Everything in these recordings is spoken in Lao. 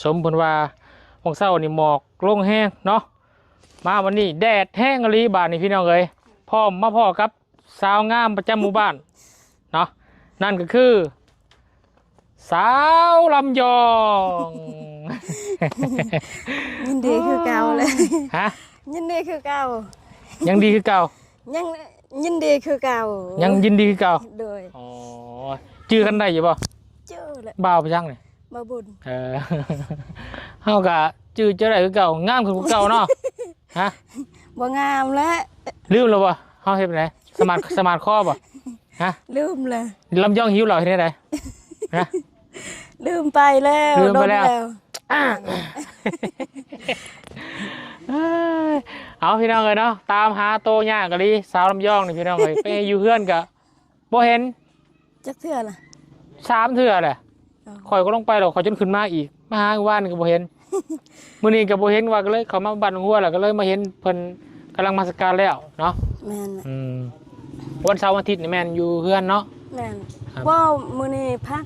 ສົມເພິ່ນວ່າ ຫວ່າງເຊົ້ານີ້ໝອກລົງແຮງເນາະ ມາວັນນີ້ແດດແຮງອີ່ຫຼີບາດນີ້ພີ່ນ້ອງເອີຍ. ພ້ອມມາພໍ້ກັບສາວງາມປະຈຳໝູ່ບ້ານເນາະ ນັ້ນກໍຄື ສາວລຳຍອງ. ຍິນດີຄືເກົ່າເລີຍ. ຮະ? ຍິນດີຄືເກົ່າ. ຍັງດີຄືເກົ່າ? ຍັງຍິນດີຄືເກົ່າ. ຍັງຍິນດີຄືເກົ່າ? ໂດຍ. ອໍ ຈື່ກັນໄດ້ຢູ່ບໍ່? ຈື່ແຫຼະ. ບ່າວໄປຈັ່ງນີ້? ບ່າວບຸນ. ເອີ ເຮົາກະຈື່ເຈົ້າໄດ້ຄືເກົ່າ ງາມຂຶ້ນກວ່າເກົ່າເນາະ. ຮະ? ບໍ່ງາມແລ້ວ. ລືມແລ້ວບໍ່? ເຮົາເຮັດແນວໃດ? ສະໝາດ ສະໝາດຄໍບໍ່? ຮະ? ລືມແລ້ວ. ລຳຍອງຫິວເຫຼົ້າເຮັດແນວໃດ? ຮະ? ລືມໄປແລ້ວ. ລືມໄປແລ້ວ. ດົນແລ້ວ. ເອີຍ ເອົາພີ່ນ້ອງເອີຍເນາະ ຕາມຫາໂຕຍາກອີ່ຫຼີ ສາວລຳຍອງນີ້ພີ່ນ້ອງເອີຍ ໄປຢູ່ເຮືອນກະບໍ່ເຫັນຈັກເທື່ອລະ ສາມເທື່ອແຫຼະ. ເອີ ຂ້ອຍກໍລົງໄປແລ້ວ ຂ້ອຍຈົນຂຶ້ນມາອີກ ມາຫາມື້ວານກໍບໍ່ເຫັນ ມື້ນີ້ກໍບໍ່ເຫັນ ວ່າກໍເລີຍເຂົ້າມາບ້ານຫົວ ແລ້ວກໍເລີຍມາເຫັນເພິ່ນກຳລັງນະມັດສະການແລ້ວເນາະ. ແມ່ນແຫຼະ. ອືມ ວັນເສົາວັນອາທິດນີ້ແມ່ນຢູ່ເຮືອນເນາະ? ແມ່ນ. ບໍ່ ມື້ນີ້ພັກ.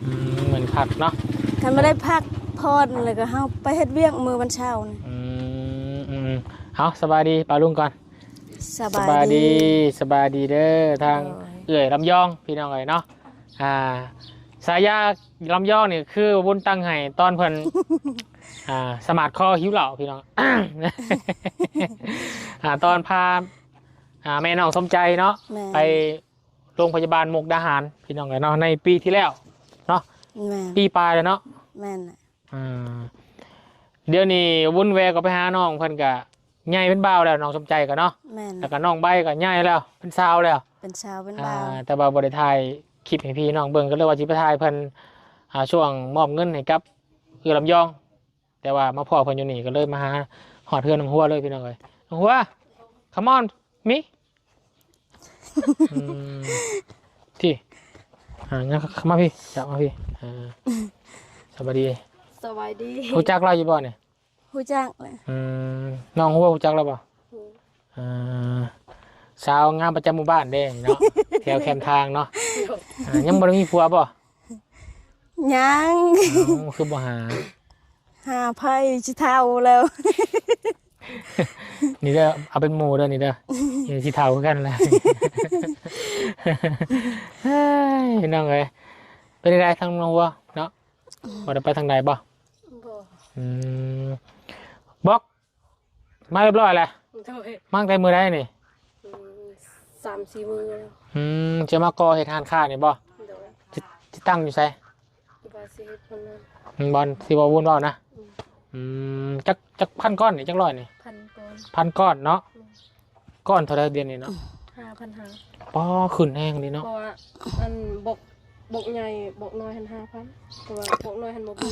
ອືມ ແມ່ນພັກເນາະ ຄັນບໍ່ໄດ້ພັກຜ່ອນແລ້ວກໍເຮົາໄປເຮັດວຽກມື້ວັນເສົານີ້. ອືມ ເອົາ ສະບາຍດີປ້າລຸງກ່ອນ. ສະບາຍດີ ສະບາຍດີເດີ ທາງເອື້ອຍລຳຍອງພີ່ນ້ອງເອີຍເນາະ. ອ່າ ສາຍາລຳຍອງນີ້ຄືບຸນຕັ້ງໃຫ້ຕອນເພິ່ນ ອ່າ ສະໝາດຄໍຫິວເຫຼົ້າພີ່ນ້ອງ ອ່າ ຕອນພາ ອ່າ ແມ່ນ້ອງສົມໃຈເນາະ ແມ່ນ ໄປໂລງພະຍາບານມຸກດາຫານພີ່ນ້ອງເອີຍເນາະ ໃນປີທີ່ແລ້ວເນາະ. ແມ່ນ. ປີປາຍແລ້ວເນາະ. ແມ່ນ. ອ່າ ດຽວນີ້ວຸ້ນແວກໍໄປຫານ້ອງ ເພິ່ນກະໃຫຍ່ເປັນບ່າວແລ້ວ ນ້ອງສົມໃຈກໍເນາະ. ແມ່ນ. ແລ້ວກໍນ້ອງໃບກໍໃຫຍ່ແລ້ວ ເປັນສາວແລ້ວ ເປັນສາວເປັນບ່າວ. ອ່າ ແຕ່ວ່າບໍ່ໄດ້ຖ່າຍຄລິບໃຫ້ພີ່ນ້ອງເບິ່ງ ກໍເລີຍວ່າຊິໄປຖ່າຍເພິ່ນ ອ່າ ຊ່ວງມອບເງິນໃຫ້ກັບເອື້ອຍລຳຍອງ ແຕ່ວ່າມາພໍ້ເພິ່ນຢູ່ນີ້ ກໍເລີຍມາຫາຮອດເຮືອນນ້ອງຫົວເລີຍພີ່ນ້ອງເອີຍ. ນ້ອງຫົວ come on me. ອືມ ທີ່ ອ່າ ຍັງເຂົ້າມາພີ່ ຈາກມາພີ່. ອ່າ ສະບາຍດີ. ສະບາຍດີ. ຮູ້ຈັກລາວຢູ່ບໍ່ນີ້? ຮູ້ຈັກແຫຼະ. ອືມ ນ້ອງຮູ້ ຮູ້ຈັກລາວບໍ່? ຮູ້. ອ່າ ສາວງາມປະຈຳໝູ່ບ້ານເດ້ເນາະ ແຖວແຄມທາງເນາະ. ອ່າ ຍັງບໍ່ໄດ້ມີຜົວບໍ່? ຍັງ. ເອົ້າ ຄືບໍ່ຫາ? ຫາໃຜ ຊິເຖົ້າແລ້ວ. ນີ້ເດີ ເອົາເປັນໝູ່ເດີນີ້ເດີ ນີ້ຊິເຖົ້າຄືກັນແຫຼະ. ເຮີ້ຍ ພີ່ນ້ອງເອີຍ ເປັນໃດທາງນ້ອງຫົວເນາະ ບໍ່ໄດ້ໄປທາງໃດບໍ່? ບໍ່. ອືມ ບອກ ມາຮຽບຮ້ອຍແລ້ວ. ໂດຍ. ມາຕັ້ງແຕ່ມື້ໃດນີ້? ອືມ ສາມສີ່ມື້ແລ້ວ. ອືມ ຈະມາກໍ່ເຮັດຮ້ານຄ້ານີ້ບໍ່? ໂດຍ. ຈະ ຈະຕັ້ງຢູ່ໃສ? ວ່າຊິເຮັດບ່ອນນັ້ນ ອືມ ບ່ອນທີ່ວ່າວຸ້ນເວົ້ານະ. ອືມ ອືມ ຈັກ ຈັກພັນກ້ອນນີ້ ຈັກຮ້ອຍນີ້? ພັນກ້ອນ. ພັນກ້ອນເນາະ. ອືມ ກ້ອນເທົ່າໃດດຽວນີ້ເນາະ? ຫ້າພັນຫ້າ. ປ້າ ຂຶ້ນແຮງເດເນາະ ເພາະວ່າອັນ ບົກ ບົກໃຫຍ່ ບົກນ້ອຍຫັ້ນຫ້າພັນ ເພາະວ່າບົກນ້ອຍຫັ້ນບໍ່ມີ.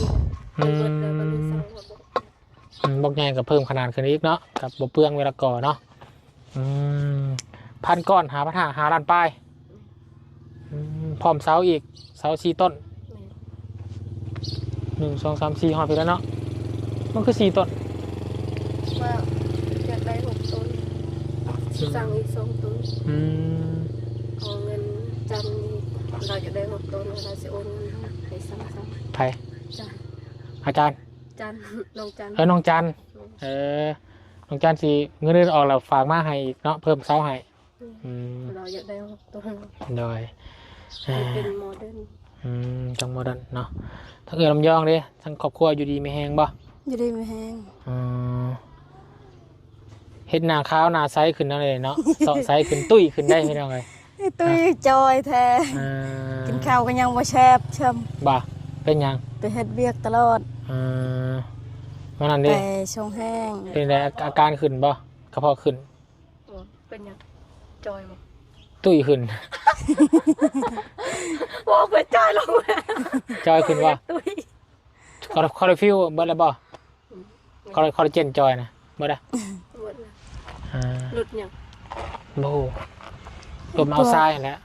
ອືມ ເບິດແລ້ວ ບັດນີ້ສັ່ງວ່າບົກ ອືມ ບົກໃຫຍ່ກໍເພີ່ມຂະໜາດຂຶ້ນອີກເນາະ ກໍບໍ່ເປືອງເວລາກໍ່ເນາະ. ອືມ ພັນກ້ອນ ຫ້າພັນຫ້າ ຫ້າລ້ານປາຍ. ອືມ ພ້ອມເສົາອີກ ເສົາສີ່ຕົ້ນ. ແມ່ນ. ໜຶ່ງ ສອງ ສາມ ສີ່ ຮອດພີ້ແລ້ວເນາະ ມັນຄືສີ່ຕົ້ນ? ວ່າຢາກໄດ້ຫົກຕົ້ນ. ອືມ ສັ່ງອີກສອງຕົ້ນ. ອືມ ຂໍເງິນຈັນນີ້ ລາວຢາກໄດ້ຫົກຕົ້ນ ລາວຊິໂອນເງິນໃຫ້ ໃຫ້ສັ່ງ ສັ່ງ. ໃຜ? ຈັນ. ອາຈານ? ຈັນ ນ້ອງຈັນ. ເອີ ນ້ອງຈັນ. ແມ່ນ. ເອີ ນ້ອງຈັນຊິເງິນເດືອນອອກແລ້ວຝາກມາໃຫ້ອີກເນາະ ເພີ່ມເສົາໃຫ້. ອືມ ອືມ ລາວຢາກໄດ້ຫົກໂຕ. ໂດຍ ໃຫ້ເປັນໂມເດີນ. ອືມ ຈັ່ງໂມເດີນເນາະ. ທາງເອື້ອຍລຳຍອງເດ້ ທາງຄອບຄົວຢູ່ດີມີແຮງບໍ່? ຢູ່ດີມີແຮງ. ອືມ ເຮັດໜ້າຂາວໜ້າໃສຂຶ້ນເນາະເນາະ ເຊາະໃສຂຶ້ນ ຕຸ້ຍຂຶ້ນໄດ໋ພີ່ນ້ອງເອີຍ. ຕຸ້ຍຈ່ອຍແທ້. ອ່າ ກິນເຂົ້າກໍຍັງບໍ່ແຊບຊ້ຳ. ບໍ່ ເປັນຫຍັງ? ໄປເຮັດວຽກຕະຫຼອດ. ອ່າ ມື້ນັ້ນເດ້ ໄປຊົງແຫ້ງ. ເປັນໃດ ອາ ອາການຂຶ້ນບໍ່? ກະເພາະຂຶ້ນ. ໂອ້ ເປັນຫຍັງ? ຈ່ອຍບໍ່? ຕຸ້ຍຂຶ້ນ. ບໍ່ ເພິ່ນຈ່ອຍລົງ. ຈ່ອຍຂຶ້ນບໍ່? ຕຸ້ຍ. ຄອລ ຄອລລາຟິວເບິດແລ້ວບໍ່? ອືມ ຄອລ ຄອລລາເຈນຈ່ອຍນະ ເບິດລະ? ເບິດລະ. ອ່າ ຫຼຸດຫຍັງ? ບໍ່ຮູ້ ລົມເອົາຊາຍຫັ້ນແຫຼະ.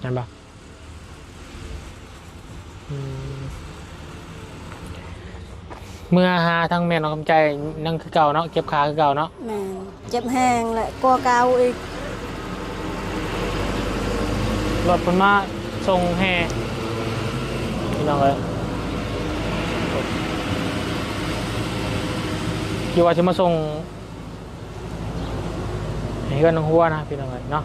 ແມ່ນບໍ່? ອືມ ເມືອຫາທາງແມ່ນ້ອງຄຳໃຈຍັງຄືເກົ່າເນາະ ເຈັບຂາຄືເກົ່າເນາະ. ແມ່ນ ເຈັບແຮງແຫຼະ ກວ່າເກົ່າອີກ. ລົດເພິ່ນມາສົ່ງແຮ່ ພີ່ນ້ອງເອີຍ. ຢູ່ວ່າຊິມາສົ່ງໃຫ້ເຮືອນນ້ອງຫົວນະ ພີ່ນ້ອງເອີຍເນາະ.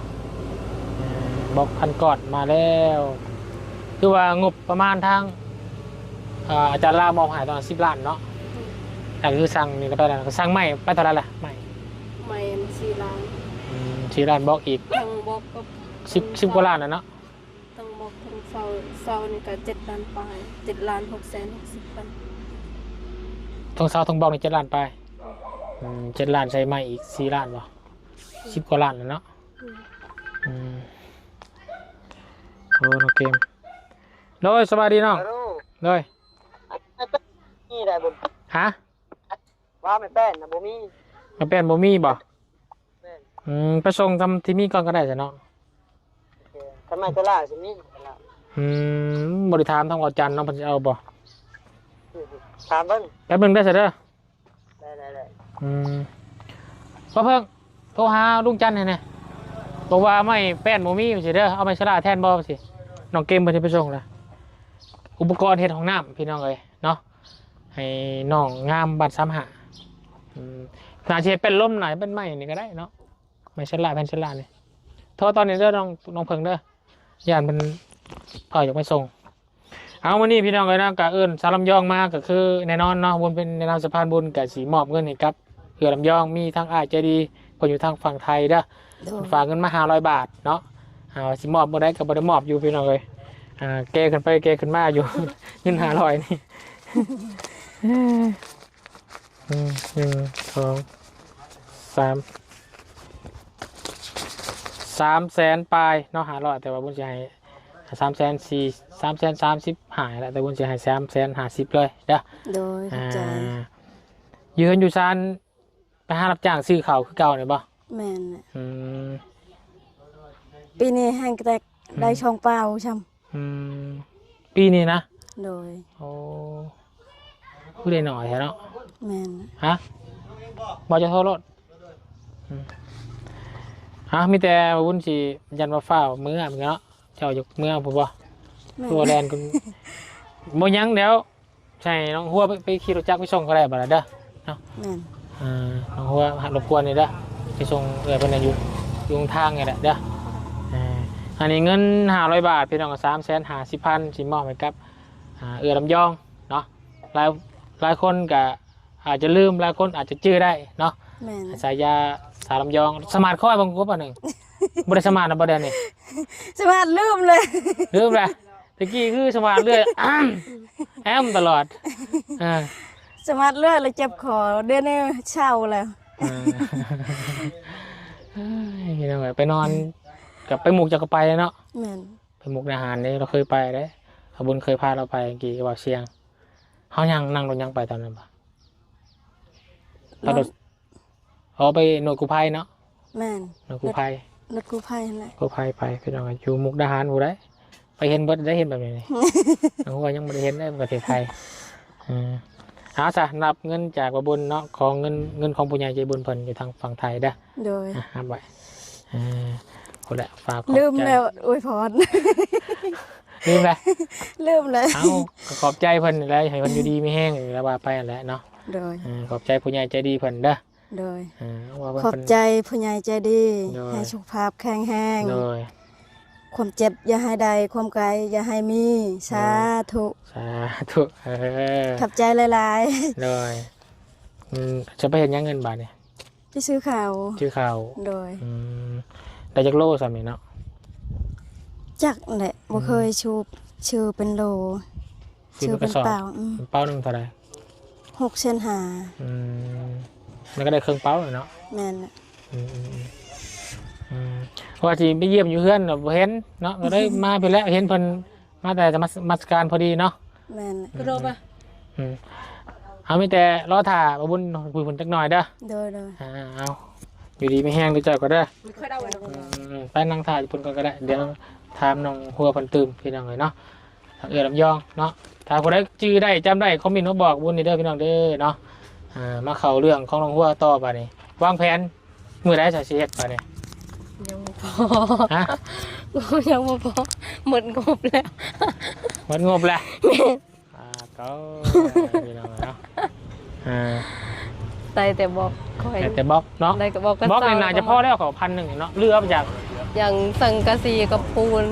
ເອີ ບລັອກຄັນກອດມາແລ້ວ ຄືວ່າງົບປະມານທາງ ເອີ ອາຈານລາວມອບໃຫ້ຕອນສິບລ້ານເນາະ. ອືມ ກໍຄືສັ່ງນີ້ກໍໄປແລ້ວ ກໍສັ່ງໄມ້ໄປເທົ່າໃດລະ? ໄມ້ ໄມ້ສີ່ລ້ານ. ອືມ ສີ່ລ້ານ ບລັອກອີກ ທັງບລັອກກໍສິບ ສິບກວ່າລ້ານນະເນາະ. ທັງບລັອກທັງເສົາ ເສົານີ້ກໍເຈັດລ້ານປາຍ ເຈັດລ້ານຫົກແສນຫົກສິບພັນ. ທັງເສົາທັງບລັອກນີ້ເຈັດລ້ານປາຍ. ອືມ ເຈັດລ້ານ ໃສ່ໄມ້ອີກສີ່ລ້ານບໍ່? ສິບກວ່າລ້ານແລ້ວເນາະ. ອືມ ອືມ ໂອ້ ນ້ອງເກມ. ໂດຍ ສະບາຍດີນ້ອງ. ໂດຍ ມີໄດ້ບໍ່? ຮະ? ວ່າແມ່ແປ້ນນະບໍ່ມີ. ແມ່ແປ້ນບໍ່ມີບໍ່? ແມ່ນ. ອືມ ໄປສົ່ງທຳທີ່ມີກ່ອນກໍໄດ້ຊະເນາະ. ໂອເຄ ຄັນມາຕະຫຼາດຊິມີຕະຫຼາດ. ອືມ ບໍ່ໄດ້ຖາມທາງອາຈານເນາະ ເພິ່ນຊິເອົາບໍ່? ອືມ ຖາມເບິ່ງ. ແປັບໜຶ່ງເດີຊະເດີ. ໄດ້ໆໆ. ອືມ ພໍ່ເພິ່ງ ໂທຫາລຸງຈັນໃຫ້ແດ່ ບອກວ່າໄມ້ແປ້ນບໍ່ມີວ່າຊີ້ເດີ ເອົາໄມ້ສະຫຼາແທນບໍ່ວ່າຊີ້. ນ້ອງເກມເພິ່ນຊິໄປສົ່ງລະ ອຸປະກອນເຮັດຫ້ອງນ້ຳ ພີ່ນ້ອງເອີຍເນາະ. ໃຫ້ນ້ອງງາມບ້ານສາມຫ້າ. ອືມ ໜ້າຊິເຮັດແປ້ນລົມ ໜ້າຈະເປັນໄມ້ນີ້ກໍໄດ້ເນາະ ໄມ້ເຊລາ ແຜ່ນເຊລານີ້. ໂທຕອນນີ້ເດີ ນ້ອງ ນ້ອງເພິ່ງເດີ ຢ້ານເພິ່ນເຂົາຢາກມາສົ່ງ. ເອົາ ມື້ນີ້ພີ່ນ້ອງເອີຍເນາະ ກໍເອີ້ນສາວລຳຍອງມາ ກໍຄືແນ່ນອນເນາະ ບຸນເປັນໃນນາມສະພານບຸນ ກໍຊິມອບເງິນໃຫ້ກັບເອື້ອຍລຳຍອງ. ມີທັງອ້າຍໃຈດີ ເພິ່ນຢູ່ທາງຝັ່ງໄທເດີ ໂດຍ ເພິ່ນຝາກເງິນມາຫ້າຮ້ອຍບາດເນາະ. ເຮົາຊິມອບມື້ໃດກໍບໍ່ໄດ້ມອບຢູ່ພີ່ນ້ອງເອີຍ. ອ່າ ແກ່ຂຶ້ນໄປແກ່ຂຶ້ນມາຢູ່ ເງິນຫ້າຮ້ອຍນີ້. ອືມ ໜຶ່ງ ສອງ ສາມ ສາມແສນປາຍເນາະ ຫ້າຮ້ອຍ ແຕ່ວ່າບຸນຊິໃຫ້ສາມແສນສີ່ ສາມແສນສາມສິບຫ້າແຫຼະ ແຕ່ບຸນຊິໃຫ້ສາມແສນຫ້າສິບເລີຍເດີ. ໂດຍ ຂອບໃຈ. ອ່າ ຢູ່ເຮືອນຢູ່ຊານ ໄປຫາຮັບຈ້າງຊື້ເຂົ້າຄືເກົ່ານີ້ບໍ່? ແມ່ນແຫຼະ. ອືມ ປີນີ້ແຮງແຕ່ ອືມ ໄດ້ຊ່ອງເປົ່າຊ້ຳ. ອືມ ປີນີ້ນະ? ໂດຍ. ໂອ້ ຄືໄດ້ໜ້ອຍແທ້ເນາະ. ແມ່ນ. ຮະ? ບໍ່ ຈະໂທໂລດ. ອືມ ຮະ ມີແຕ່ບຸນຊິ ຢ້ານວ່າຟ້າວເມືອເນາະ ເຈົ້າຢາກເມືອພຸ້ນບໍ່? ແມ່ນ. ຕົວແລ່ນ ບໍ່ຫຍັງແລ້ວ ໃຫ້ນ້ອງຫົວໄປ ໄປຂີ່ລົດຈັກໄປສົ່ງກໍໄດ້ບັດລະເດີເນາະ. ແມ່ນ. ອ່າ ນ້ອງຫົວລົບກວນນີ້ເດີ ໄປສົ່ງເອື້ອຍເພິ່ນຢູ່ ຢູ່ທາງນີ້ແຫຼະເດີ. ອ່າ ອັນນີ້ເງິນຫ້າຮ້ອຍບາດ ພີ່ນ້ອງ ສາມແສນຫ້າສິບພັນ ຊິມອບໃຫ້ກັບ ອ່າ ເອື້ອຍລຳຍອງເນາະ. ຫຼາຍ ຫຼາຍຄົນກໍອາດຈະລືມ ຫຼາຍຄົນອາດຈະຈື່ໄດ້ເນາະ. ແມ່ນ. ສາຍາ ສາວລຳຍອງ ສະໝາດຄ່ອຍເບິ່ງກົບອັນໜຶ່ງ ບໍ່ໄດ້ສະໝາດນະບໍ່ແດນນີ້ ສະໝາດລືມເລີຍ ລືມລະ. ແຕ່ກີ້ຄືສະໝາດເລື້ອຍ ແອ້ມຕະຫຼອດ. ເອີ ສະໝາດເລື້ອຍລະເຈັບຄໍ ດຽວນີ້ເຊົາແລ້ວ. ເອີ ເອີຍ ພີ່ນ້ອງເອີຍ ໄປນອນກັບໄປໝູກເຈົ້າກໍໄປເນາະ. ແມ່ນ. ໄປມຸກດາຫານເດ້ ລາວເຄີຍໄປເດ້ ອາບຸນເຄີຍພາລາວໄປ ກີ້ເວົ້າສຽງ ເຮົາຍັງ ນັ່ງລົດຍັງໄປຕອນນັ້ນບໍ່? ໄປລົດ ອໍ ໄປໜ່ວຍກູ້ໄພເນາະ. ແມ່ນ ໜ່ວຍກູ້ໄພ ລົດກູ້ໄພຫັ້ນແຫຼະ ກູ້ໄພໄປ. ພີ່ນ້ອງ ຢູ່ມຸກດາຫານຜູ້ໃດ ໄປເຫັນເບິດໄດ້ ເຫັນແບບນີ້ນີ້ ນ້ອງຫົວຍັງບໍ່ໄດ້ເຫັນເດ້ ປະເທດໄທ. ເອີ ເອົາຊະ ຮັບເງິນຈາກປ້າບຸນເນາະ ຂອງເງິນ ເງິນຂອງຜູ້ໃຫຍ່ໃຈບຸນເພິ່ນຢູ່ທາງຝັ່ງໄທເດີ. ໂດຍ. ອ່ະ ຮັບໄວ້. ເອີ ພຸ້ນແຫຼະ ຝາກຂອບໃຈ ລືມແລ້ວ ອວຍພອນ ລືມແລ້ວ ລືມແລ້ວ. ເອົາ ກໍຂອບໃຈເພິ່ນແຫຼະ ໃຫ້ເພິ່ນຢູ່ດີມີແຮງ ແລ້ວວ່າໄປຫັ້ນແຫຼະເນາະ. ໂດຍ. ເອີ ຂອບໃຈຜູ້ໃຫຍ່ໃຈດີເພິ່ນເດີ. ໂດຍ. ເອີ ວ່າເພິ່ນ ຂອບໃຈຜູ້ໃຫຍ່ໃຈດີ. ໂດຍ. ໃຫ້ສຸຂະພາບແຂງແຮງ. ໂດຍ. ຄວາມເຈັບຢ່າໃຫ້ໄດ້ ຄວາມໄກຢ່າໃຫ້ມີ. ໂດຍ. ສາທຸ ສາທຸ. ເອີ ຂອບໃຈຫຼາຍໆ. ໂດຍ. ອືມ ຈະໄປເຮັດຫຍັງເງິນບາດນີ້? ໄປຊື້ເຂົ້າ ຊື້ເຂົ້າ. ໂດຍ. ອືມ ໄດ້ຈັກໂລຊ່ຳນີ້ເນາະ? ຈັກແຫຼະ ອືມ ບໍ່ເຄີຍຊູບ ຊື້ເປັນໂລ ຊື້ເປັນກະສອບ ຊື້ເປັນເປົາ. ອືມ ເປັນເປົາໜຶ່ງເທົ່າໃດ? ຫົກແສນຫ້າ. ອືມ ແລ້ວກໍໄດ້ເຄິ່ງເປົາເນາະ. ແມ່ນແຫຼະ. ອືມ ອືມ ອືມ ອືມ ວ່າຊິໄປຢ້ຽມຢູ່ເຮືອນ ບໍ່ເຫັນເນາະ ກໍໄດ້ມາພີ້ແຫຼະ ເຫັນເພິ່ນ ມາແຕ່ນະມັດສະການພໍດີເນາະ. ແມ່ນ. ອືມ ກະໂດບອະ. ອືມ ເຮົາມີແຕ່ລໍຖ້າປ້າບຸນຢູ່ພຸ້ນຈັກໜ້ອຍເດີ. ໂດຍໆ. ອ່າ ເອົາ ຢູ່ດີມີແຮງເດີເຈົ້າກໍເດີ. ອືມ ໄປນັ່ງຖ້າຢູ່ພຸ້ນກ່ອນກໍໄດ້ ດຽວຖາມນ້ອງຫົວເພິ່ນຕື່ມ ພີ່ນ້ອງເອີຍເນາະ ທາງເອື້ອຍລຳຍອງເນາະ. ຖ້າຜູ້ໃດຈື່ໄດ້ ຈຳໄດ້ ຄອມເມັນມາບອກບຸນນີ້ເດີ ພີ່ນ້ອງເດີເນາະ. ອ່າ ມາເຂົ້າເລື່ອງຂອງນ້ອງຫົວຕໍ່ບາດນີ້ ວາງແຜນ ມື້ໃດຈະຊິເຮັດບາດນີ້? ຍັງບໍ່ພໍ. ຮະ? ຍັງບໍ່ພໍ ໝົດງົບແລ້ວ. ໝົດງົບແລ້ວ? ແມ່ນ. ອ່າ ໂອ້ຍ ພີ່ນ້ອງເອີຍເນາະ ອ່າ ໄດ້ແຕ່ບລັອກຂ້ອຍ ໄດ້ແຕ່ບລັອກເນາະ ໄດ້ແຕ່ບລັອກ ບລັອກນີ້ໜ້າຈະພໍແລ້ວ ເຂົາພັນໜຶ່ງເນາະ ຫຼືເອົາໄປຈາກ ຢ່າງສັງກະສີກັບປູນ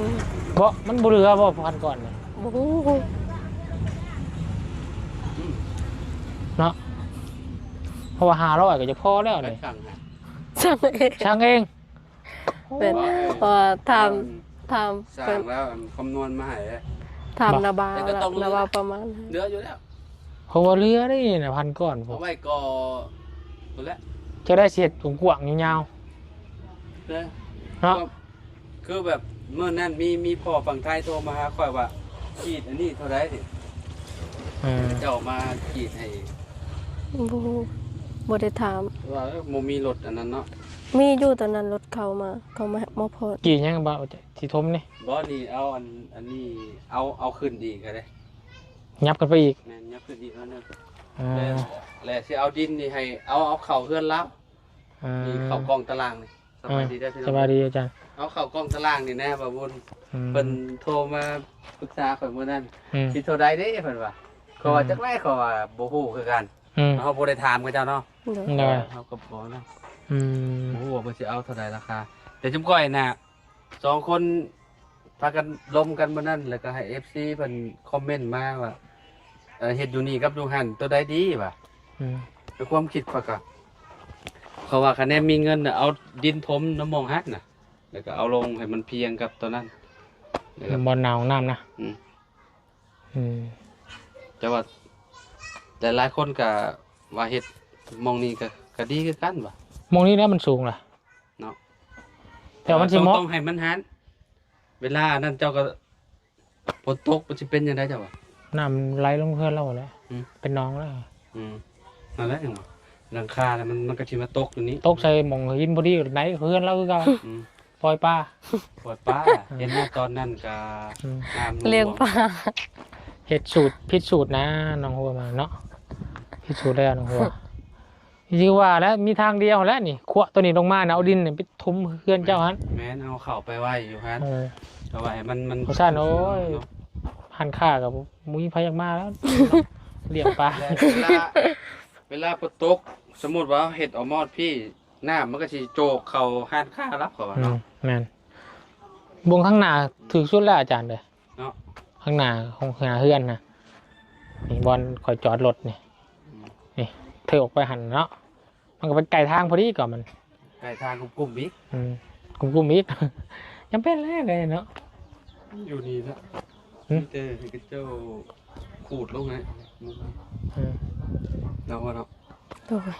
ບໍ່ ມັນບໍ່ເຫຼືອບໍ່ ພັນກ້ອນນີ້ ບໍ່ຮູ້ ເນາະ ເພາະວ່າຫ້າຮ້ອຍກໍຈະພໍແລ້ວນີ້ ສັ່ງເອງ ສັ່ງເອງ ເປັນ ເອີ ເພາະວ່າຖາມ ເອີ ຖາມ ສ້າງແລ້ວຄຳນວນມາໃຫ້ເດ້ ຖາມນາບາວ ແລ້ວນາບາວປະມານ ເຫຼືອຢູ່ແລ້ວ ເພາະວ່າເຫຼືອໄດ້ນະ ພັນກ້ອນ ເອົາໄວ້ກໍພຸ້ນແຫຼະ ຈະໄດ້ເຮັດກວ້າງໆຍາວໆ ເນາະ ຄືແບບມື້ນັ້ນມີ ມີພໍ່ຝັ່ງໄທໂທມາຫາຂ້ອຍວ່າ ຂີດອັນນີ້ເທົ່າໃດ ເອີ ເຂົາເຈົ້າມາຂີດໃຫ້ ບໍ່ ບໍ່ໄດ້ຖາມ ວ່າ ເອີ ບໍ່ມີລົດອັນນັ້ນເນາະ ມີຢູ່ຕອນນັ້ນລົດເຂົາມາ ເຂົາມາ ມາພໍດ ກີ້ຫຍັງບໍ່ ຊິຖົມນີ້ ບໍ່ ນີ້ເອົາອັນ ອັນນີ້ເອົາ ເອົາຂຶ້ນອີກກໍໄດ້ ຫຍັບກັນໄປອີກ ແມ່ນ ຫຍັບຂຶ້ນອີກໜ້ອຍໜຶ່ງ ອ່າ ແລ້ວ ແລ້ວຊິເອົາດິນນີ້ໃຫ້ ເອົາ ເອົາເຂົ້າເຮືອນລາວ ອ່າ ນີ້ເຂົ້າກ້ອງຕາລ່າງນີ້ ສະບາຍດີເດີພີ່ນ້ອງ ສະບາຍດີອາຈານ ເອົາເຂົ້າກ້ອງຕາລ່າງນີ້ແນ່ ບ່າວບຸນ ອືມ ເພິ່ນໂທມາປຶກສາຂ້ອຍມື້ນັ້ນ ອືມ ຊິເທົ່າໃດເດ້ ເພິ່ນວ່າ ຂ້ອຍວ່າ ອືມ ຈັກແຫຼະ ຂ້ອຍວ່າບໍ່ຮູ້ຄືກັນ ອືມ ເຮົາບໍ່ໄດ້ຖາມເຂົາເຈົ້າເນາະ ໂດຍ ເຮົາກໍບໍ່ນຳ ອືມ ບໍ່ຮູ້ວ່າເພິ່ນຊິເອົາເທົ່າໃດລາຄາ ແຕ່ຈຸມກ້ອຍນະ ສອງຄົນພາກັນລົມກັນມື້ນັ້ນ ແລ້ວກໍໃຫ້ເອັຟຊີເພິ່ນຄອມເມັນມາວ່າ ເອີ ເຮັດຢູ່ນີ້ກັບຢູ່ຫັ້ນ ໂຕໃດດີວ່າ ອືມ ໃນຄວາມຄິດຂ້ອຍກໍ ເພາະວ່າຄັນແນນມີເງິນນະ ເອົາດິນຖົມນຳໝ່ອງຫັ້ນນະ ແລ້ວກໍເອົາລົງໃຫ້ມັນພຽງກັບໂຕນັ້ນ ແລ້ວກໍບ່ອນໜ້າຫ້ອງນ້ຳນະ ອືມ ອືມ ແຕ່ວ່າຫຼາຍໆຄົນກໍວ່າເຮັດໝ່ອງນີ້ກໍ ກໍດີຄືກັນວ່າ ໝ່ອງນີ້ແຫຼະມັນສູງລະ ເນາະ ແຕ່ວ່າມັນຊິເໝາະ ຕ້ອງໃຫ້ມັນຫັ້ນ ເວລານັ້ນເຈົ້າກໍ ຝົນຕົກມັນຊິເປັນຈັ່ງໃດເຈົ້າວ່າ ນ້ຳໄຫຼລົງເຮືອນລາວແຫຼະ ອືມ ເປັນໜອງແລ້ວ ອືມ ນັ້ນແຫຼະຫຍັງວ່າ ຫຼັງຄານະ ມັນ ມັນກໍຊິມາຕົກຢູ່ນີ້ ຕົກໃສ່ໝ່ອງຫີນພໍດີໃນເຮືອນລາວຄືເກົ່າ ອືມ ປ່ອຍປາ ປ່ອຍປາ ເຫັນວ່າຕອນນັ້ນກໍ ອືມ ນ້ຳ ລ້ຽງປາ ເຮັດສູດ ຜິດສູດນະ ນ້ອງຫົວມາເນາະ ຜິດສູດແລ້ວນ້ອງຫົວ ຄືວ່າແຫຼະ ມີທາງດຽວແຫຼະນີ້ ຂວາໂຕນີ້ລົງມານະ ເອົາດິນນີ້ໄປຖົມເຮືອນເຈົ້າຫັ້ນ ແມ່ນ ເຮົາເຂົ້າໄປໄວ້ຢູ່ຫັ້ນ ເອີ ເອົາໄວ້ໃຫ້ມັນ ມັນ ເພາະຊັ້ນ ໂອ້ຍ ເນາະ ຮ້ານຄ້າກໍບໍ່ມີໃຜຢາກມາແລ້ວ ລ້ຽງປາ ເວລາ ເວລາຝົນຕົກ ສົມມຸດວ່າເຮົາເຮັດອອກມອດພີ້ ນ້ຳມັນກໍຊິໂຈກເຂົ້າຮ້ານຄ້າລະ ເຂົາວ່າເນາະ ອືມ ແມ່ນ ເບິ່ງຂ້າງໜ້າຖືກສຸດແລ້ວອາຈານເດີ ເນາະ ຂ້າງໜ້າຂອງ ໜ້າເຮືອນນະ ນີ້ບ່ອນຂ້ອຍຈອດລົດນີ້ ອືມ ນີ້ ຖືອອກໄປຫັ້ນເນາະ ມັນກໍໄປໃກ້ທາງພໍດີກໍມັນ ໃກ້ທາງກຸ້ມໆອີກ ອືມ ກຸ້ມໆອີກ ຈຳເປັນແລ້ວເນາະ ຢູ່ນີ້ລະ ຫຶ ມີແຕ່ໃຫ້ເຂົາເຈົ້າຂູດລົງໃຫ້ ອືມ ເນາະ ເນາະ ໂດຍ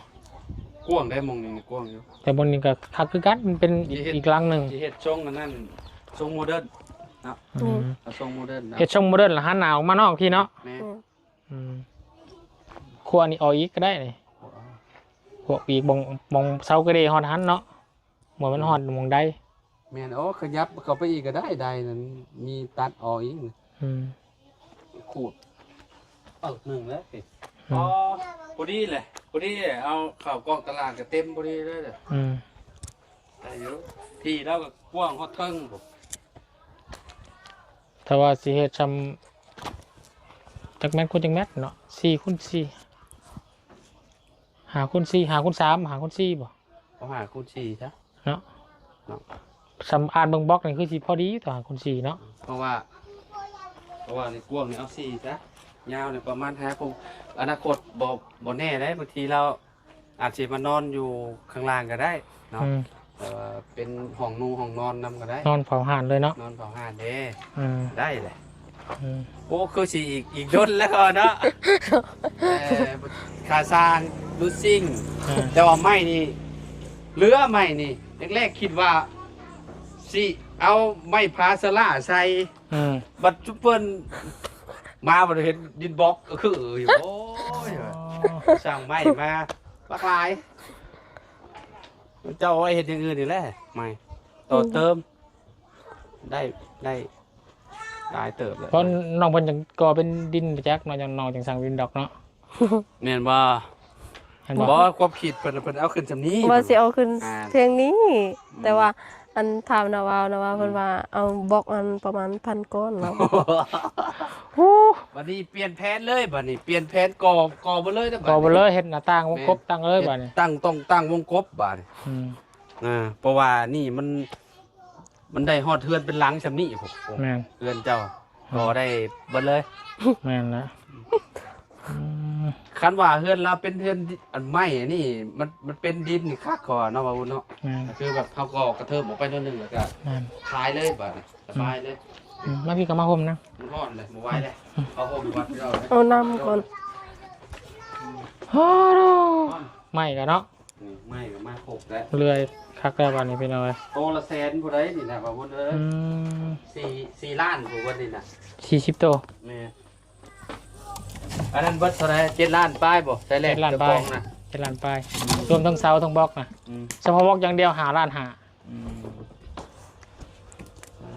ກວ້າງໄດ໋ ໝ່ອງນີ້ກວ້າງຢູ່ ແຕ່ບ່ອນນີ້ກໍຄັກຄືກັນ ມັນເປັນອີກ ອີກຫຼັງໜຶ່ງ ຊິເຮັດຊົງອັນນັ້ນ ຊົງໂມເດີນເນາະ ອືມ ເອົາຊົງໂມເດີນເນາະ ເຮັດຊົງໂມເດີນລະຫັນໜ້າອອກມານອກພີ້ເນາະ ແມ່ນ ອືມ ອືມ ຂົວນີ້ອອກອີກກໍໄດ້ນີ້ ຂົວອີກ ບ່ອນ ບ່ອນເສົາກະເດຮອດຫັ້ນເນາະ ບໍ່ແມ່ນຮອດໝ່ອງໃດ ແມ່ນ ໂອ້ ຂະຫຍັບເຂົ້າໄປອີກກໍໄດ້ ໄດນັ້ນມີຕັດອອກອີກ ອືມ ຂູດເອົາໜຶ່ງແລ້ວ ອືມ ອໍ ພໍດີແຫຼະ ພໍດີ ເອົາເຂົ້າກ້ອງຕາລ່າງກໍເຕັມພໍດີເລີຍ ອືມ ໄດ້ຢູ່ ທີ່ລາວກໍກວ້າງຮອດເທິງພຸ້ນ ຖ້າວ່າຊິເຮັດຊ່ຳ ຈັກແມັດຄູນຈັກແມັດເນາະ ສີ່ຄູນສີ່ ຫ້າຄູນສີ່ ຫ້າຄູນສາມ ຫ້າຄູນສີ່ບໍ່ ເອົາຫ້າຄູນສີ່ຊະ ເນາະ ເນາະ ຊ່ຳອ່ານເບິ່ງບລັອກນີ້ຄືຊິພໍດີຢູ່ ແຕ່ຫ້າຄູນສີ່ເນາະ ເພາະວ່າ ເພາະວ່ານີ້ກວ້າງນີ້ເອົາສີ່ຊະ ຍາວນີ້ປະມານຫ້າຄູນ ອະນາຄົດບໍ່ ບໍ່ແນ່ເດ້ ບາງທີລາວອາດຊິມານອນຢູ່ຂ້າງລ່າງກໍໄດ້ເນາະ ອືມ ເອີ ເປັນຫ້ອງນຸ່ງຫ້ອງນອນນຳກໍໄດ້ ນອນເຝົ້າຮ້ານເລີຍເນາະ ນອນເຝົ້າຮ້ານເດ້ ອືມ ໄດ້ແຫຼະ ອືມ ໂອ້ ຄືຊິອີກ ອີກດົນແລ້ວເນາະ ເອີ ຄ່າສ້າງດູຊິງ ເອີ ແຕ່ວ່າໄມ້ນີ້ ເຫຼືອໄມ້ນີ້ ແລກໆຄິດວ່າຊິເອົາໄມ້ພາສະລາໃສ່ ອືມ ບັດຊຸມເພິ່ນມາ ບັດເຫັນດິນບລັອກຄືຢູ່ ໂອ້ຍ ອໍ ສ້າງໄມ້ມາບັກຫຼາຍ ເຈົ້າເອົາໄວ້ເຮັດຢ່າງອື່ນນີ້ແຫຼະ ໄມ້ຕໍ່ເຕີມ ໄດ້ ໄດ້ຫຼາຍເຕີບແລ້ວ ເພາະນ້ອງເພິ່ນຈັ່ງກໍ່ເປັນດິນປະຈັກເນາະ ຈັ່ງ ນ້ອງຈັ່ງສ້າງດິນບລັອກເນາະ ແມ່ນບໍ່? ແມ່ນບໍ່? ບໍ່ ຄວາມຄິດເພິ່ນ ເພິ່ນເອົາຂຶ້ນຊ່ຳນີ້ ວ່າຊິເອົາຂຶ້ນ ອ່າ ພຽງນີ້ ອືມ ແຕ່ວ່າ ອັນ ຖາມນາວາວ ນາວາວເພິ່ນວ່າ ເອົາບລັອກອັນປະມານພັນກ້ອນ ລາວ ໂອ້ ບັດນີ້ປ່ຽນແຜນເລີຍ ບັດນີ້ປ່ຽນແຜນ ກໍ່ ກໍ່ເບິດເລີຍເດີ ກໍ່ເບິດເລີຍ ເຮັດໜ້າຕ່າງວົງກົບ ແມ່ນ ຕັ້ງເລີຍ ເຮັດ ບັດນີ້ ຕັ້ງ ຕ້ອງຕັ້ງວົງກົບ ບັດນີ້ ອືມ ອ່າ ເພາະວ່ານີ້ມັນ ມັນໄດ້ຮອດເຮືອນເປັນຫຼັງຊ່ຳນີ້ພຸ້ນ ແມ່ນ ເຮືອນເຈົ້າ ອໍ ກໍ່ໄດ້ເບິດເລີຍ ແມ່ນລະ ອືມ ຄັນວ່າເຮືອນລາວເປັນເຮືອນ ອັນ ໄມ້ອັນນີ້ ມັນ ມັນເປັນດິນນີ້ຄັກກວ່າເນາະ ວ່າບຸນເນາະ ແມ່ນ ກໍຄືແບບເຮົາກໍ່ກະເທີບອອກໄປໜ້ອຍໜຶ່ງ ແລ້ວກໍ ແມ່ນ ຂາຍເລີຍ ບາດນີ້ ສະບາຍເລີຍ ອືມ ມາພີ່ກໍມາຫົ່ມນະ ມັນຮ້ອນເລີຍ ບໍ່ໄຫວເລີຍ ເອົາຫົ່ມກ່ອນ ເອົານ້ຳກ່ອນ ໂອ້ໂຫ ໄມ້ກໍເນາະ ອືມ ໄມ້ກໍມາຄົບແລ້ວ ເລື່ອຍຄັກແລ້ວບາດນີ້ພີ່ນ້ອງເອີຍ ໂຕລະແສນຜູ້ໃດນີ້ນະ ວ່າບຸນເອີຍ ອືມ ສີ່ ສີ່ລ້ານຜູ້ເບິດນີ້ນະ ສີ່ສິບໂຕ ແມ່ນ ອັນນັ້ນເບິດເທົ່າໃດ ເຈັດລ້ານປາຍບໍ່ ໃສ່ແລກ ເຈັດລ້ານປາຍ ເຈົ້າຂອງນະ ເຈັດລ້ານປາຍ ອືມ ລວມທັງເສົາທັງບລັອກນະ ອືມ ສະເພາະບລັອກຢ່າງດຽວ ຫ້າລ້ານຫ້າ ອືມ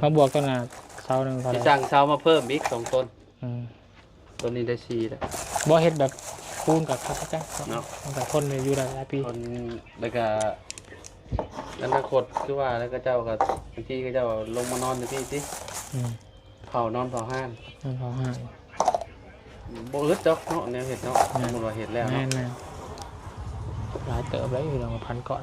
ມາບວກຕົວໜ້າເສົາໜຶ່ງເທົ່າໃດ ຊິສັ່ງເສົາມາເພີ່ມອີກສອງຕົ້ນ ອືມ ຕົວນີ້ໄດ້ສີ່ແລ້ວ ບໍ່ເຮັດແບບປູນກໍຄັກຄືກັນເນາະ ເນາະ ມັນກໍທົນຢູ່ໄດ້ຫຼາຍປີ ຄົນ ແລ້ວກໍອະນາຄົດຄືວ່າ ແລ້ວເຂົາເຈົ້າກໍ ບາງທີເຂົາເຈົ້າລົງມານອນຢູ່ພີ້ຕິ ອືມ ເຝົ້ານອນເຝົ້າຮ້ານ ນອນເຝົ້າຮ້ານ ບໍ່ອຶດດອກເນາະ ແນວເຮັດເນາະ ແມ່ນ ສົມມຸດວ່າເຮັດແລ້ວເນາະ ແມ່ນໆ ຫຼາຍເຕີບເລີຍ ພີ່ນ້ອງ ພັນກ້ອນ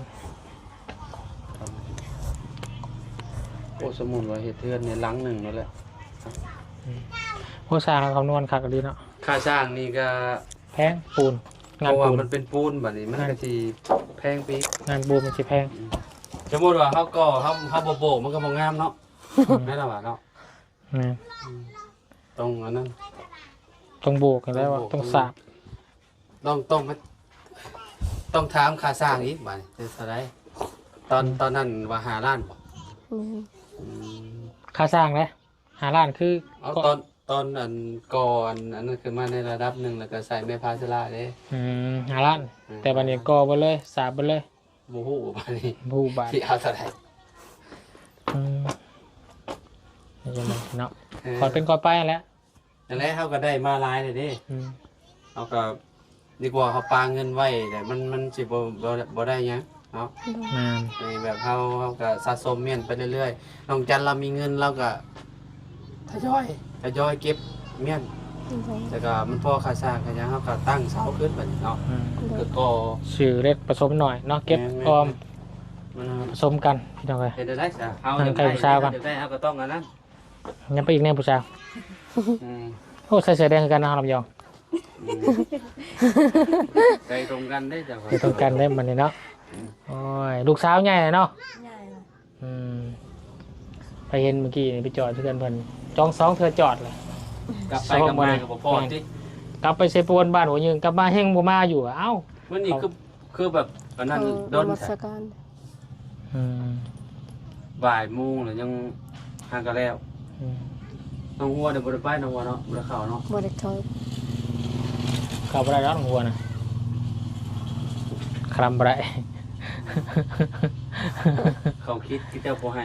ໂອ້ ສົມມຸດວ່າເຮັດເຮືອນໃນຫຼັງໜຶ່ງນັ້ນແຫຼະ ອືມ ໂອ້ ສ້າງແລ້ວຄຳນວນຄັກອີ່ຫຼີເນາະ ຄ່າສ້າງນີ້ກໍແພງ ປູນ ງານ ເພາະວ່າ ປູນ ມັນເປັນປູນ ບັດນີ້ມັນ ແມ່ນ ກໍຊິແພງໄປອີກ ງານປູນມັນຊິແພງ ອືມ ສົມມຸດວ່າເຮົາກໍ່ ເຮົາ ເຮົາບໍ່ໂບກ ມັນກໍບໍ່ງາມເນາະ ອືມ ແມ່ນລະວ່າເນາະ ແມ່ນ ອືມ ຕ້ອງອັນນັ້ນ ຕ້ອງໂບກຫັ້ນແຫຼະ ຕ້ອງໂບກ ວ່າຕ້ອງສາບ ຕ້ອງ ຕ້ອງໄປ ຕ້ອງຖາມຄ່າສ້າງອີກບາດນີ້ ເທົ່າໃດ? ຕອນ ອືມ ຕອນນັ້ນວ່າຫ້າລ້ານບໍ່? ແມ່ນ ອືມ ຄ່າສ້າງເດ້ ຫ້າລ້ານ ຄື ເອົາ ກໍ ຕອນ ຕອນອັນ ກໍ່ອັນ ອັນນັ້ນຂຶ້ນມາໃນລະດັບໜຶ່ງ ແລ້ວກໍໃສ່ແມ່ພາຊະລະເດ້ ອືມ ຫ້າລ້ານ ອືມ ແຕ່ບາດນີ້ກໍ່ເບິດເລີຍ ສາບເບິດເລີຍ ບໍ່ຮູ້ບາດນີ້ ບໍ່ຮູ້ບາດ ຊິເອົາເທົ່າໃດ? ອືມ ນີ້ເນາະ ເອີ ຄ່ອຍເປັນຄ່ອຍໄປຫັ້ນແຫຼະ ນັ້ນແຫຼະ ເຮົາກໍໄດ້ມາຫຼາຍແລ້ວເດ້ ອືມ ເຮົາກໍດີກວ່າເຮົາປະເງິນໄວ້ ແຕ່ມັນ ມັນຊິບໍ່ ບໍ່ ບໍ່ໄດ້ຫຍັງເນາະ ໂດຍ ແມ່ນ ໃຫ້ແບບເຮົາ ເຮົາກໍສະສົມມ້ຽນໄປເລື້ອຍໆ ນ້ອງຈັນລາວມີເງິນ ລາວກໍ ທະຍອຍ ທະຍອຍເກັບມ້ຽນ ແລ້ວກໍມັນພໍຄ່າສ້າງຄ່າຫຍັງ ເຮົາກໍຕັ້ງເສົາຂຶ້ນບັດນີ້ເນາະ ອືມ ກໍກໍ່ ຊື້ເລັກປະສົມໜ້ອຍເນາະ ເກັບ ແມ່ນໆ ອອມ ມັນ ປະສົມກັນ ພີ່ນ້ອງເອີຍ ເຮັດໄດ້ຊະ ເຮົາຢາກໄດ້ ເຮົາຢາກໄດ້ ເຮົາກໍຕ້ອງອັນນັ້ນ ຍັງໄປອີກແນ່ຜູ້ສາວ ອືມ ໂອ້ ໃສ່ເສື້ອແດງຄືກັນເນາະ ລຳຍອງ ອືມ ໃສ່ຕົງກັນເດ້ເຈົ້າ ໃສ່ຕົງກັນເດ້ບັດນີ້ເນາະ ອືມ ໂອ້ຍ ລູກສາວໃຫຍ່ແລ້ວເນາະ ໃຫຍ່ແລ້ວ ອືມ ໄປເຫັນມື້ກີ້ນີ້ໄປຈອດເຮືອນເພິ່ນ ຈອງສອງເທື່ອຈອດເລີຍ ກັບໄປກັບມາກໍບໍ່ພໍຕິ ກັບໄປເຊໂປນບ້ານຫົວຍືງ ກັບມາແຮ່ງບໍ່ມາຢູ່ ເອົ້າ ມື້ນີ້ຄື ຄືແບບອັນນັ້ນ ເອີ ດົນ ນະມັດສະການ ອືມ ບ່າຍໂມງແລ້ວຍັງຫາກໍແລ້ວ ອືມ ນ້ອງຫົວໄດ້ບໍ່ໄດ້ໄປ ນ້ອງຫົວເນາະ ບໍ່ໄດ້ເຂົ້າເນາະ ບໍ່ໄດ້ເຂົ້າ ເຂົ້າບໍ່ໄດ້ດອກ ນ້ອງຫົວນະ ຄຳບໍ່ໄດ້ ເຂົາຄິດຄືເຈົ້າບໍ່ໃຫ້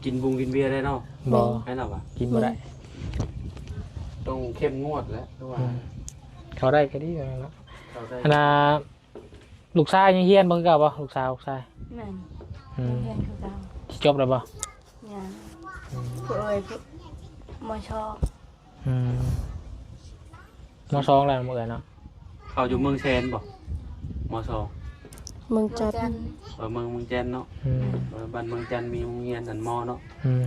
ກິນບຸງກິນເບຍໄດ້ເນາະ ບໍ່ ໃຫ້ລາວວ່າ ກິນບໍ່ໄດ້ ອືມ ຕ້ອງເຂັ້ມງວດແຫຼະ ຄືວ່າ ອືມ ເຂົ້າໄດ້ກໍດີແລ້ວເນາະ ເຂົ້າໄດ້ ອັນນ່າ ລູກຊາຍຍັງຮຽນບໍ່ຄືເກົ່າບໍ່? ລູກສາວ ລູກຊາຍ ແມ່ນ ອືມ ຍັງຮຽນຄືເກົ່າ ຊິຈົບແລ້ວບໍ່? ຍັງ ອືມ ຜູ້ເອີຍ ມ.ສອງ ອືມ ມ.ສອງ ແລ້ວ ມື້ເອື້ອຍເນາະ ເຂົາຢູ່ເມືອງແຊນບໍ່? ມ.ສອງ ເມືອງຈັນ ເອີ ເມືອງ ເມືອງແຈນເນາະ ອືມ ເອີ ບ້ານເມືອງຈັນມີໂຮງຮຽນອັນ ມ.ເນາະ ອືມ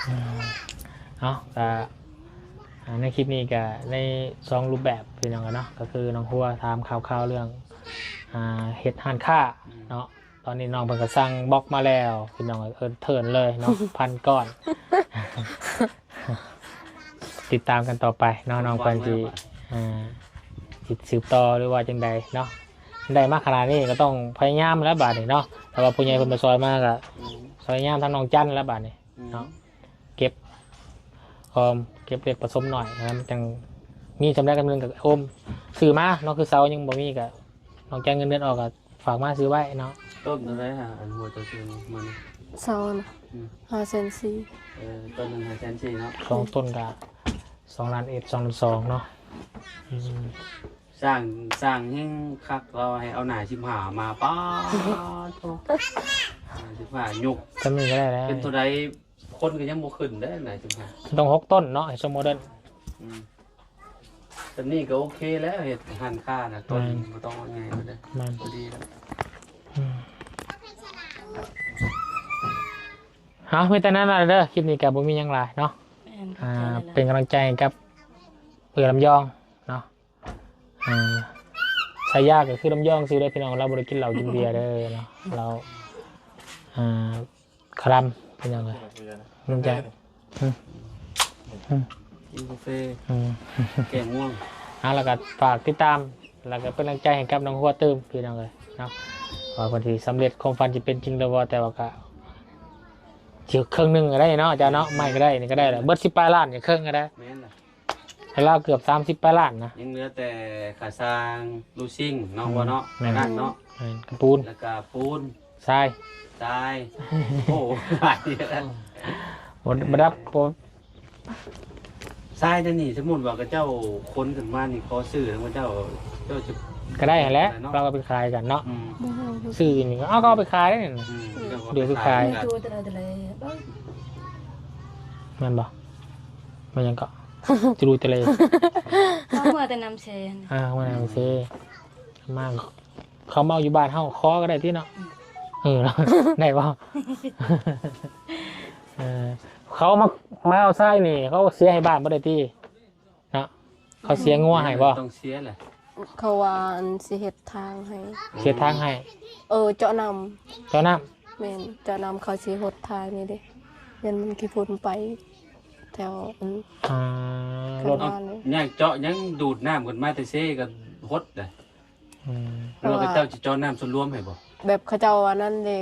ອືມ ເອົາ ກະ ອ່າ ໃນຄລິບນີ້ກະໃນສອງຮູບແບບພີ່ນ້ອງເນາະ ກໍຄືນ້ອງຫົວຖາມຂ່າວໆເລື່ອງ ອ່າ ເຮັດຮ້ານຄ້າ ອືມ ເນາະ ຕອນນີ້ນ້ອງເພິ່ນກໍສັ່ງບລັອກມາແລ້ວພີ່ນ້ອງ ເອີ້ນເທີນເລີຍເນາະ ພັນກ້ອນ ຕິດຕາມກັນຕໍ່ໄປເນາະ ນ້ອງເພິ່ນຊິ ອ່າ ຊິສືບຕໍ່ ຫຼືວ່າຈັ່ງໃດເນາະ ໄດ້ມາຂະໜາດນີ້ກໍຕ້ອງພະຍາຍາມແລ້ວບາດນີ້ເນາະ ຖ້າວ່າຜູ້ໃຫຍ່ເພິ່ນບໍ່ຊ່ອຍມາກໍ ອືມ ພະຍາຍາມທາງນ້ອງຈັນແລ້ວບາດນີ້ ອືມ ເນາະ ເກັບອອມ ເກັບເລັກປະສົມໜ້ອຍນະ ມັນຈັ່ງມີສ່ຳໃດສ່ຳໜຶ່ງກໍໂອມ ຊື້ມາເນາະ ຄືເສົາຍັງບໍ່ມີກໍ ນອກຈາກເງິນເດືອນອອກກໍຝາກມາຊື້ໄວ້ເນາະ ຕົ້ນເທົ່າໃດຫາ ອັນຫົວເຈົ້າຊື້ມານີ້ ເສົານະ ອືມ ຫ້າແສນສີ່ ເອີ ຕົ້ນໜຶ່ງຫ້າແສນສີ່ເນາະ ສອງຕົ້ນກໍສອງລ້ານເອັດ ສອງລ້ານສອງເນາະ ອືມ ສ ສ້າງ ສ້າງແຮງຄັກ ລາວໃຫ້ເອົາໜ້າສິບຫ້າມາ ປາດໂທ້ ໜ້າສິບຫ້າຍົກ ຈຳນີ້ກໍໄດ້ແລ້ວ ເປັນເທົ່າໃດ ຄົນກໍຍັງບໍ່ຂຶ້ນເດ້ ໜ້າສິບຫ້າ ຕ້ອງຫົກຕົ້ນເນາະ ໃຫ້ຊົມໂມເດີນ ອືມ ຈຳນີ້ກໍໂອເຄແລ້ວ ເຮັດຮ້ານຄ້ານະ ຕົ້ນ ແມ່ນ ບໍ່ຕ້ອງເອົາໃຫຍ່ເລີຍ ແມ່ນ ພໍດີແລ້ວ ອືມ ເອົາ ມີແຕ່ນັ້ນລະເດີ ຄລິບນີ້ກໍບໍ່ມີຫຍັງຫຼາຍເນາະ ແມ່ນ ອ່າ ຂອບໃຈຫຼາຍໆ ເປັນກຳລັງໃຈໃຫ້ກັບເອື້ອຍລຳຍອງເນາະ ອ່າ ສາຍາກໍຄືລຳຍອງຊື່ເດີພີ່ນ້ອງ ລາວບໍ່ໄດ້ກິນເຫຼົ້າກິນເບຍເດີເນາະ ລາວ ອ່າ ຄະລຳພີ່ນ້ອງເອີຍ ມັນຈະ ອືມ ອືມ ກິນກາເຟ ອືມ ແກ້ງ່ວງ ເອົາ ແລ້ວກໍຝາກຕິດຕາມ ແລ້ວກໍເປັນກຳລັງໃຈໃຫ້ກັບນ້ອງຫົວຕື່ມພີ່ນ້ອງເອີຍເນາະ ວ່າເພິ່ນຊິສຳເລັດຄວາມຝັນ ຊິເປັນຈິງຫຼືບໍ່ ແຕ່ວ່າກໍ ຊິເຄິ່ງໜຶ່ງກໍໄດ້ເນາະ ອາຈານເນາະ ໄມ້ກໍໄດ້ ນີ້ກໍໄດ້ລະ ເບິດສິບປາຍລ້ານ ຢ່າເຄິ່ງກໍໄດ້ ແມ່ນລະ ໃຫ້ລາວເກືອບສາມສິບປາຍລ້ານນະ ຍັງເຫຼືອແຕ່ຄ່າສ້າງລູຊິງເນາະ ອືມ ວ່າເນາະ ແມ່ນ ນັ້ນເນາະ ແມ່ນ ກະປູນ ແລ້ວກະປູນ ຊາຍ ຊາຍ ໂອ້ ຫຼາຍຢູ່ ບໍ່ ບໍ່ດັບ ບໍ່ ຊາຍເດນີ້ ສົມມຸດວ່າເຂົາເຈົ້າຂົນຂຶ້ນມານີ້ ຂໍຊື້ນຳເຂົາເຈົ້າ ເຈົ້າຈະ ກໍໄດ້ຫັ້ນແຫຼະ ເນາະ ເຮົາກໍໄປຂາຍກັນເນາະ ອືມ ຊື້ນີ້ ເອົາ ກໍເອົາໄປຂາຍໄດ້ນີ້ ອືມ ເອົາໄປຂາຍ ແມ່ນບໍ່? ແມ່ນຫຍັງເກາະ? ຈະຮູ້ແຕ່ເລີຍ ເຂົາເມືອແຕ່ນ້ຳເຊ ອ່າ ເມືອແຕ່ນ້ຳເຊ ມາ ເຂົາມາຢູ່ບ້ານເຮົາ ຂໍກໍໄດ້ຕິເນາະ ອືມ ເອີ ໄດ້ບໍ່? ເອີ ເຂົາມາ ມາເອົາຊາຍນີ້ ເຂົາເສຍໃຫ້ບ້ານບໍ່ໄດ້ຕິ? ເນາະ ເຂົາເສຍງົວໃຫ້ບໍ່? ຕ້ອງເສຍແຫຼະ ເຂົາວ່າອັນຊິເຮັດທາງໃຫ້ ເຮັດທາງໃຫ້ ເອີ ເຈາະນ້ຳ ເຈາະນ້ຳ ແມ່ນ ເຈາະນ້ຳ ເຂົາຊິຫົດທາງນີ້ເດ້ ຢ້ານມັນຂີ້ຝຸ່ນໄປແຖວອັນ ອ່າ ລົດ ເອົາ ຍ່າງເຈາະ ຍັງດູດນ້ຳຂຶ້ນມາແຕ່ເຊກໍຫົດເດ້ ອືມ ຫຼືວ່າເຂົາເຈົ້າຊິເຈາະນ້ຳສ່ວນລວມໃຫ້ບໍ່? ແບບເຂົາເຈົ້າອັນນັ້ນເດ້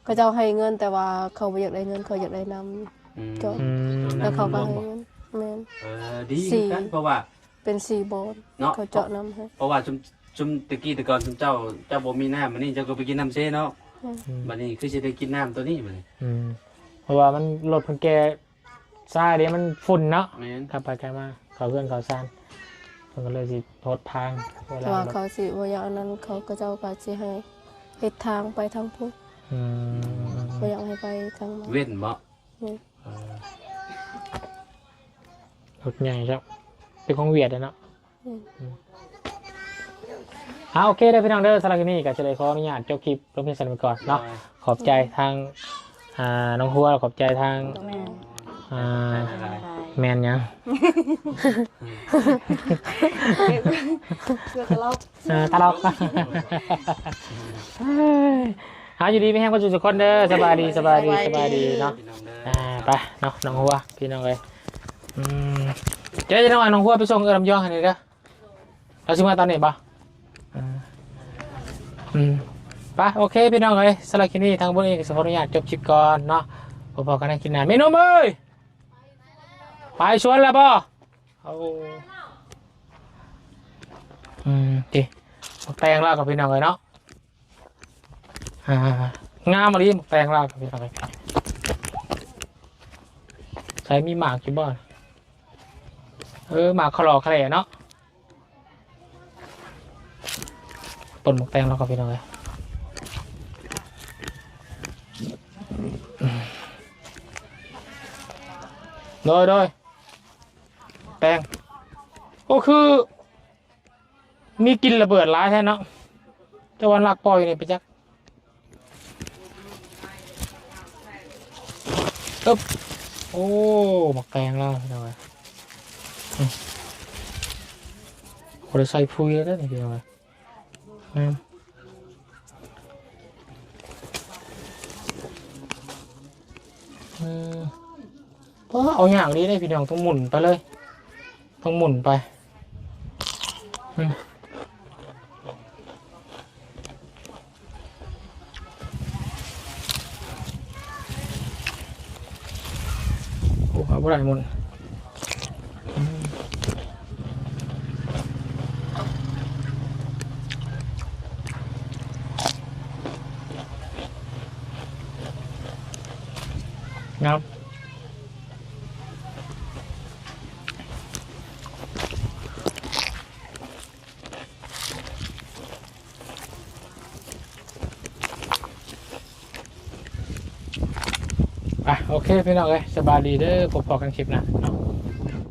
ເຂົາເຈົ້າໃຫ້ເງິນ ແຕ່ວ່າເຂົາບໍ່ຢາກໄດ້ເງິນ ເຂົາຢາກໄດ້ນ້ຳ ອືມ ເຈາະ ອືມ ແລ້ວເຂົາກໍໃຫ້ເງິນ ແມ່ນ ເອີ ດີຄືກັນ ເພາະວ່າເປັນສີ່ບ່ອນເນາະ ເຂົາເຈາະນ້ຳໃຫ້ ເພາະວ່າຊຸມ ຊຸມແຕ່ກີ້ແຕ່ກ່ອນ ຊຸມເຈົ້າ ເຈົ້າບໍ່ມີນ້ຳ ອັນນີ້ເຈົ້າກໍໄປກິນນ້ຳເຊເນາະ ແມ່ນ ອືມ ບັດນີ້ຄືຊິໄດ້ກິນນ້ຳໂຕນີ້ບັດນີ້ ອືມ ເພາະວ່າມັນ ລົດເພິ່ນແກ່ຊ້າເດ້ ມັນຝຸ່ນເນາະ ແມ່ນ ຂັບໄປໄກມາ ເຂົ້າເຮືອນເຂົ້າຊານ ເພິ່ນກໍເລີຍຊິຫົດທາງ ເວລາ ແຕ່ວ່າເຂົາຊິບໍ່ຢາກອັນນັ້ນ ເຂົາ ເຂົາເຈົ້າກໍຊິໃຫ້ເຮັດທາງໄປທາງພຸ້ນ ອືມ ບໍ່ຢາກໃຫ້ໄປທາງ ເວັ້ນບໍ່? ແມ່ນ ເອີ ລົດໃຫຍ່ເຈົ້າ ເປັນຂອງຫວຽດເດ້ເນາະ ອືມ ອືມ ເອົາ ໂອເຄເດີພີ່ນ້ອງເດີ ສຳລັບຄລິບນີ້ກໍຈະໄດ້ຂໍອະນຸຍາດຈົບຄລິບລົງພຽງສ່ຳນີ້ໄປກ່ອນເນາະ ໂດຍ ຂອບໃຈທາງ ອ່າ ນ້ອງຫົວ ຂອບໃຈທາງ ແມ່ນ ອ່າ ແມ່ນຫຍັງ? ເອີ ຕະຫຼອກ ເອີ ຕະຫຼອກ ເອົາ ຢູ່ດີມີແຮງເບິດສູ່ທຸກຄົນເດີ ສະບາຍດີ ສະບາຍດີ ສະບາຍດີເນາະ ອ່າ ໄປເນາະ ນ້ອງຫົວ ພີ່ນ້ອງເອີຍ ອືມ ເຈົ້າຈະຕ້ອງເອົານ້ອງຫົວໄປສົ່ງເອື້ອຍລຳຍອງໃຫ້ແດ່ເດີ ລາວຊິມາຕອນນີ້ບໍ່? ເອີ ອືມ ໄປ ໂອເຄ ພີ່ນ້ອງເອີຍ ສຳລັບຄລິບນີ້ ທາງບຸນເອງກໍຂໍອະນຸຍາດຈົບຄລິບກ່ອນເນາະ ພົບກັນໃນຄລິບໜ້າ ແມ່ນົມເອີຍ ໄປສວນແລ້ວບໍ່? ເອົາ ອືມ ຕິ ໝາກແຕງລາວກັບ ພີ່ນ້ອງເອີຍເນາະ ອ່າ ງາມອີ່ຫຼີໝາກແຕງລາວກັບ ພີ່ນ້ອງເອີຍ ໃສ່ມີໝາກຢູ່ບໍ່? ເອີ ໝາກຄະຫຼໍຄະແຫຼເນາະ ຕົ້ນໝາກແຕງລາວກັບ ພີ່ນ້ອງເອີຍ ໂດຍ ໂດຍ ແຕງ ໂອ້ ຄືມີກິ່ນລະເບີດຫຼາຍແທ້ເນາະ ແຕ່ວ່າລັກປ່ອຍນີ້ໄປຈັກ ອຶບ ໂອ້ ໝາກແຕງລາວ ພີ່ນ້ອງເອີຍ ອືມ ບໍ່ໄດ້ໃສ່ປຸ໋ຍແລ້ວເດ້ ພີ່ນ້ອງເອີຍ ງາມ ເອີ ເອົາຍາກດີເດ້ພີ່ນ້ອງ ຕ້ອງໝຸນໄປເລີຍ ຕ້ອງໝຸນໄປ ອືມ ໂອ້ ເອົາບໍ່ໄດ້ໝຸນ ອືມ ງາມ. ອ່ະ ໂອເຄ ພີ່ນ້ອງເອີຍ ສະບາຍດີເດີ ພົບພໍ້ກັນຄລິບໜ້າເນາະ.